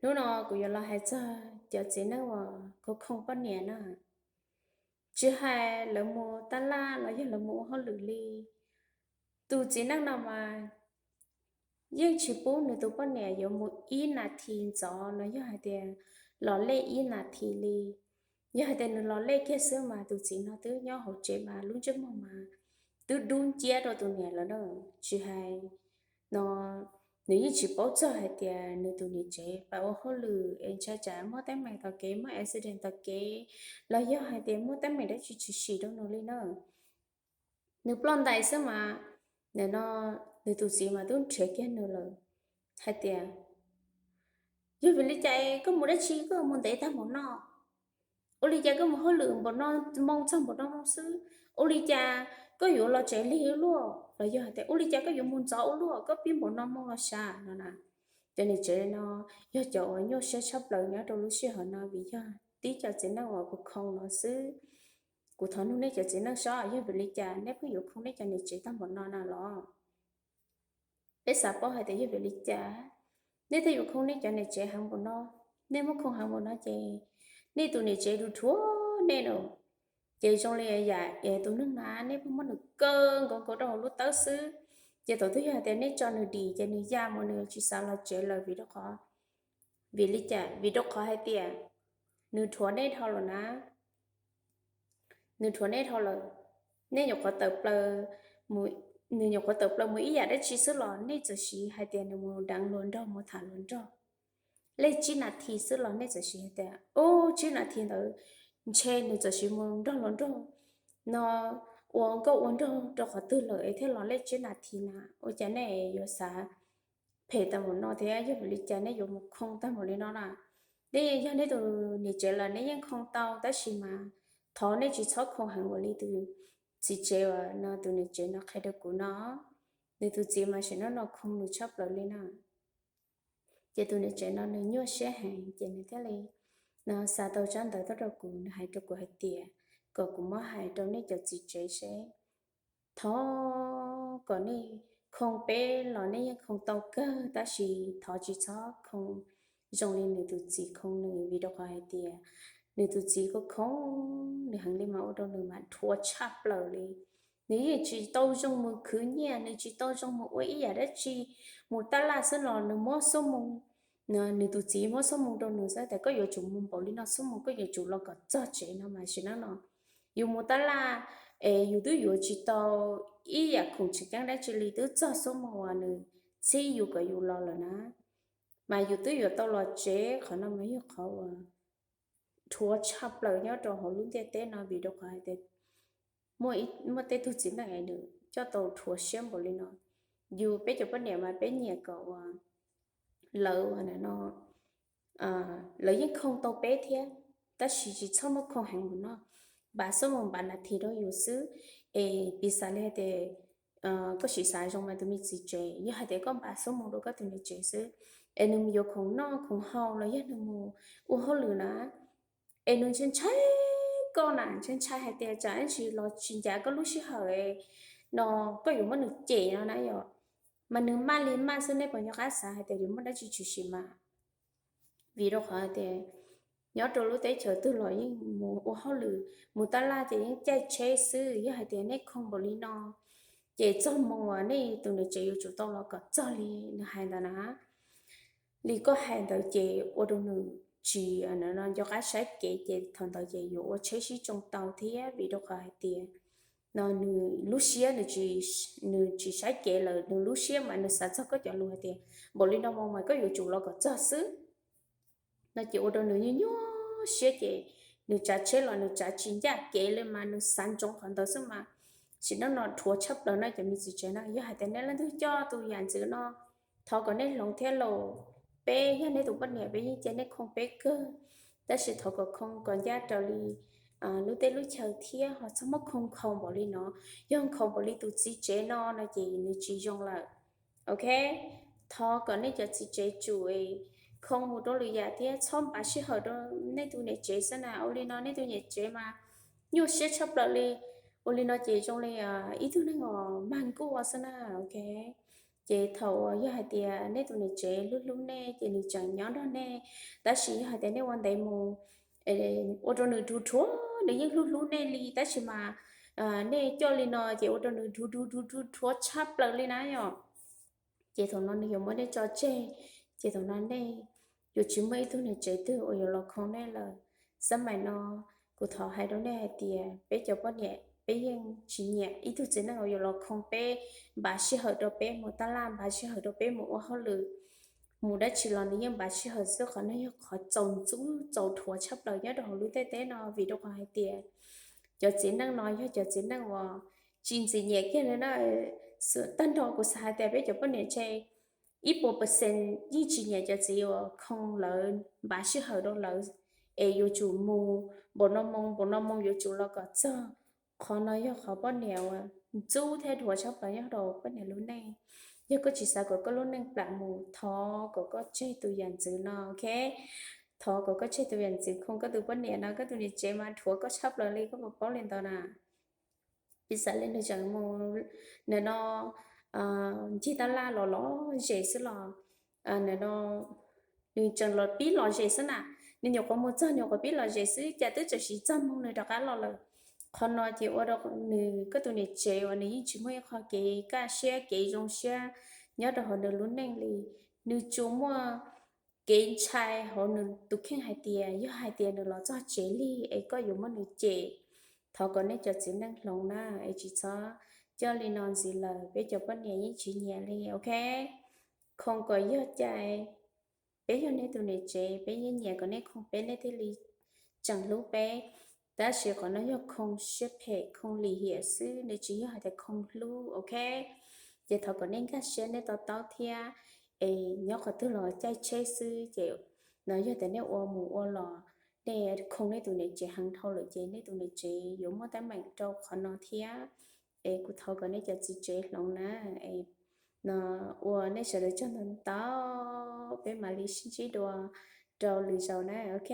Hnub no kuv yuav los hais txog cov txiv neej uas khoo khoo poj niam na, tsis hais lawv mus tab laj los yog lawv mus ua hauj lwm li. Tus txiv neej no mas yeej tsis pub nws tus poj niam yuav mus ib nas this ntxov los yog hais tias los lej ib nas this li. Yog hais tias nws los lej kiag xwb mas tus txiv no twb nyob hauv tsev mas lub ntsej muag mas twb dub nciab rau tus niam lawm na. Tsis hais no, nws yeej tsis paub txog hais tias nws tus niam tsev pab ua hauj lwm es ntshai tsam muaj teeb meem tom kev, muaj accident tom kev, los yog hais tias muaj teeb meem dab tsi tshwm sim rau nws li na. Nws ploj ntais xwb mas, nim no nws tus txiv mas twb nrhiav kiag nws lawm hais tias, yog vim li cas koj mus dab tsi koj mus ntev tag npaum no? Ua li cas koj mus hauj lwm npaum no moo txog npaum no moo xwb? Ua li cas koj yuav los tsev lig ua luaj? Los yog hais tias ua li cas koj yuav mus ntxov ua luaj, koj pib npaum no moo los sav no na? Cov niam tsev no yog cov uas nyuaj siab tshaj plaws nyob rau lub sij hawm no vim yog tib cov txiv neej uas khoo khoo no xwb. Kuv thov nug nej cov txiv neej saib, yog vim li cas nej pheej yuav khoo nej cov niam tsev tag npaum no na los? Peb xav paub hais tias yog vim li cas nej thiaj yuav khoo nej cov niam tsev heev npaum no. Nej muab khoo heev npaum no ces nej tus niam tsev dhuav nej no, ces zoo li yam es tus neeg na nej pheej muab nws kaw nkaus nkaus rau hauv lub tawb xwb. Ces thaum twg yog hais tias nej tso nws dim ces nws ya mus, nws tsis xav los tsev lawm vim rau qhov, vim li cas? Vim rau qhov hais tias nws dhuav nej dhau lawm na. Nws dhuav nej dhau lawm, nej nyuam qhuav tawm plaws, nws nyuam qhuav tawm plaws mus ib yam dab tsi xwb los nej txawm siv hais tias nws mus deev hluas nraug, mus tham hluas nraug. Lej tsib nas this xwb los nej txawm siv hais tias, ub, tsib nas this ntawd ntshe nws txawm siv mus nrog hluas nraug no ua nkauj ua nraug rau qhov twg lawm es thiaj los lej tsib nas this na. Ua cas nej yuav xav phem tag npaum no thiab? Yog vim li cas nej yuav mus khoo tag npaum li no na? Nej yog nej tus niam tsev lawm nej yeej khoo tau, tab sis mas thov nej tsis txhob khoo heev ua li tus txiv tsev uas no, tus niam tsev no qhia rau kuv no. Nws tus txiv mas sim neej no khoo nws tshaj plaws li na. Ces tus niam tsev no nws nyuaj siab heev ces nws thiaj li no xa tau tsab ntawv tuaj rau kuv, nws hais rau kuv hais tias kom kuv muab hais rau nej cov txiv tsev seb, thov kom nej khoo peb los nej yeej khoo tau kawg, tab sis thov tsis txhob khoo zoo li nws tus txiv khoo nws, vim rau qhov hais tias nws tus txiv khoo khoo nws heev li mas ua rau nws mas dhuav tshaj plaws li. Nws yeej tsis tau zoo mus khwv nyiaj, nws tsis tau zoo mus ua ib yam dab tsi, mus tab laj xwb los nws muab xuab moos, nws tus txiv muab xuab moos rau nws xwb tias koj yuav tsum mus npaum li no xuab moos, koj yuav tsum los kom txog tsev no mas sim neej no yus mus tab laj es yus twb yuav tsis tau ib yam khoom tseem ceeb dab tsi li, twb txog xuab moos uas nws txib yus kom yus los lawm na, mas yus twb yuav tau los tsev. Qhov no mas yog qhov uas dhuav tshaj plaws nyob rau hauv lub ntiaj teb no, vim rau qhov hais tias muaj tej tug txiv neej es nws coj tau dhuav siab npaum li no. Yus peb cov poj niam mas peb nyiam kom uas lawv no, lawv yeej khoo tau peb thiab, tab sis tsis txhob muab khoo heev npaum no. Npam xuab moos npam nas this rau yus xwb, es piv xam li hais tias koj sim xav zoo mas tus me txiv tsev, yog hais tias koj npam xuab moos rau koj tus niam tsev xwb, es nws yuav khoom noj khoom haus los yog nws mus ua hauj lwm na, es nws ntshai ntshai koj na, ntshai ntshai hais tias tsam ib ntsis los tsis ncav koj lub sij hawm no koj yuav muab nws cem no na yom, mas nws maj li maj xwb, nej puas nco qab xav hais tias yuav muaj dab tsi tshwm sim mas? Vim rau qhov hais tias nyob rau lub teb chaws twg los yeej mus ua hauj lwm, mus tab laj ces yeej caij tsheb xwb. Yog hais tias nej khoo npaum li no ces txog moos uas nej tus niam tsev yuav tsum tau los kom txog li nws hais ntawd na. Li koj hais ntawd ces ua rau nws tsis nco qab saib kev, ces thaum ntawd ces yuav ua tsheb sib tsoo tau thiab, vim rau qhov hais tias no nws lub siab nws tsis saib kev lawm, nws lub siab mas nws xav txog koj cov lus hais tias npaum li no moos mas koj yuav tsum los kom txog xwb. No ces ua rau nws nyuaj nyuaj siab ces nws tsav tsheb los nws tsav tsis ncaj kev li mas nws xav ntsoov qhov ntawd xwb mas. Sim neej no dhuav tshaj plaws no cov me txiv tsev na. Yog hais tias nej leej twg coj tus yam ntxwv no, thov kom nej hloov thiab lauj. Peb yog nej tus poj niam peb yeej cia nej khoo peb kawg, tab sis thov kom khoo kom ncaj raws li lub teb lub chaw thiab ho txhob muab khoo nkhaus npaum li no. Yog nkhaus npaum li tus txiv tsev no no ces nws tsis zoo lawm. Ok, thov kom nej cov txiv tsev tsum khoo mus rau lwm yam thiab txhob npav sij hawm rau nej tus niam tsev xwb na. Ua li no nej tus niam tsev mas nyuaj siab tshaj plaws li. Ua li no ces zoo li ib tug neeg uas mag nkuaj xwb na. Ok, Ces thaum uas yog hais tias nej tus niam tsev hlub hlub nej ces nws tseem nyob nrog nej, tab sis yog hais tias nej ua ntev mus ua rau nws dhuav dhuav, nws yeej hlub hlub nej li tab sis mas nej coj li no ces ua rau nws dhuav dhuav dhuav dhuav tshaj plaws li na yom. Ces thaum no nws yuav muab nej tso tseg, ces thaum no nej yuav tsis muaj ib tug niam tsev twg uas yuav los khoo nej lawm. Xab maim no kuv thov hais rau nej hais tias peb cov poj niam peb yeej tsis nyiam ib tug txiv neej uas yuav los khoo peb, npav sij hawm rau peb mus taj laj, npav sij hawm rau peb mus ua hauj lwm, mus dab tsi los nws yeej npav sij hawm xwb. Qhov no yog qhov txaus ntxub txaus dhuav tshaj plaws nyob rau hauv lub ntiaj teb no, vim rau qhov hais tias cov txiv neej no yog cov txiv neej uas tsis ntxim nyiam kiag li na. Tag nrho kuv xav hais tias peb cov poj niam ntshe ib puas percent yeej tsis nyiam cov txiv uas khoo lawv, npav sij hawm rau lawv, es yuav tsum mus npaum no moo npaum no moo yuav tsum los kom txog. Qhov no yog qhov poj niam uas ntxub thiab dhuav tshaj plaws nyob rau poj niam lub neej. Yog koj tsis xav kom koj lub neej plam mus, thov kom koj tseg tus yam ntxwv no, ok? Thov kom koj tseg tus yam ntxwv khoo koj tus poj niam no, koj tus niam tsev mas dhuav koj tshaj plaws li, koj puas paub li ntawd na? Piv xam li nws tseem mus nim no ncig taj laj los lom zem xwb los, nim no nws tseem los pib lom zem xwb na, nws nyuam qhuav mus txog nyuam qhuav pib lom zem xwb cas twb tseem siv txog moo nws rov qab los lawm. Qhov no ces ua rau nws, koj tus niam tsev uas nws yeej tsis muaj ib qho kev kaj siab kev zoo siab nyob rau hauv nws lub neej li. Nws tsuas muaj kev ntshai hauv nws tus kheej hais tias yog hais tias nws los txog tsev lig es koj yuav muab nws cem. Thov kom nej cov txiv neej hloov na, es tsis txhob coj li no ntxiv lawm, peb cov poj niam yeej tsis nyiam li, ok? Khoo kom yog cai, peb yog nej tus niam tsev, peb yeej nyiam kom nej khoo peb, nej thiaj li tseem hlub peb. Tab sis qhov no yog khoo siab phem, khoo lim hiam xwb, nws tsis yog hais tias khoo hlub, ok? Ces thov kom nej nkag siab, nej to taub thiab, es nyob qhov twg los caij tsheb xwb, ces no yog tias nej ua mus ua los, nej khoo nej tus niam tsev heev dhau lawm ces nej tus niam tsev yuav muaj teeb meem rau qhov no thiab. Es kuv thov kom nej cov txiv tsev hloov na, es no ua nej sawv daws tsaug ntau ntau, peb mam li sib ntsib dua rau lwm zaus na, ok?